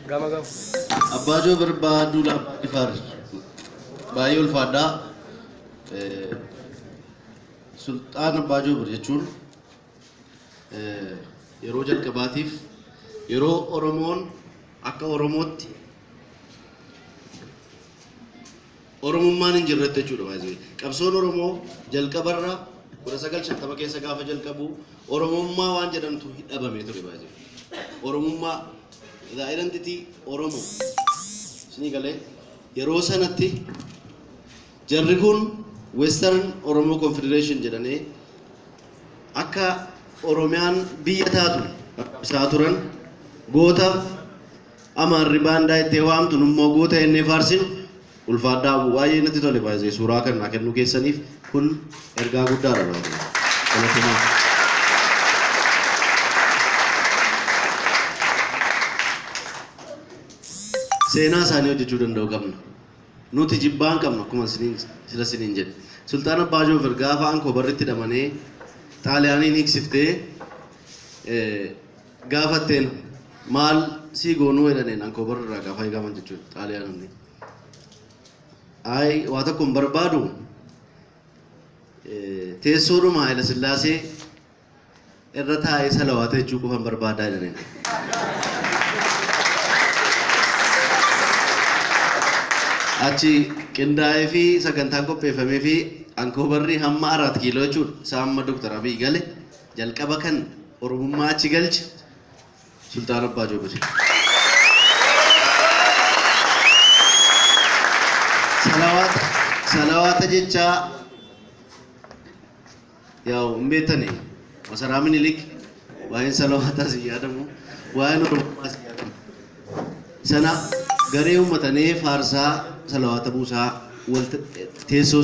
Gama gama. Abbaa Joobir Abbaa Duulaa Abbaa Jifaar baay'ee ulfaadhaa. Sulxaan Abbaa Joobir jechuun yeroo jalqabaatiif yeroo Oromoon akka Oromootti Oromummaan hin jirretti jechuudha baay'ee. Qabsoon Oromoo jalqabarra 1950 keessa gaafa jalqabu Oromummaa waan jedhamtu dhabamee ture baay'ee. Oromummaa, the identity Oromo. Isinii galee yeroo sanatti jarri kun Western Oromo Confederation jedhanii akka Oromiyaan biyya taatu qabsaa turan. Goota Amaarri baandaa itti waamtu immoo goota jennee faarsinu ulfaadhaa. Baay'ee natti tole baay'ee suuraa kana kennuu keessaniif, kun ergaa guddaadha baay'ee. Galatomaa. Seenaa isaanii hojjechuu danda'u qabna. Nuti jibbaan qabna akkuma sila isiniin jedhe. Sultaan Abbaa Joobir gaafa Ankoo barritti hidhamanii Xaaliyaaniin hiiksiftee gaafatteen maal sii goonuu jedhaniin Ankoo barrirraa gaafa eegaman jechuudha Xaaliyaanonni. Ayi, waa tokko hin barbaadu, teessoodhuma Haayila Sillaasee irra taa'ee salawaata jechuu qofan barbaadaa jedhaniin. Achi qindaa'ee fi sagantaan qopheeffamee fi Ankoobarri hamma Araat Kiiloo jechuudha. Isaa amma Dooktar Abiy gale jalqaba kan Oromummaa achi galche Sultaan Abbaa Joobir. Salawaata salawaata jechaa yaa'u hin beektani, masaraa Minilik waa'een salawaataa si yaadamu, waa'een Oromummaa si yaadamu. Sana garee uummatanii faarsaa salawaata buusaa wal teessoo.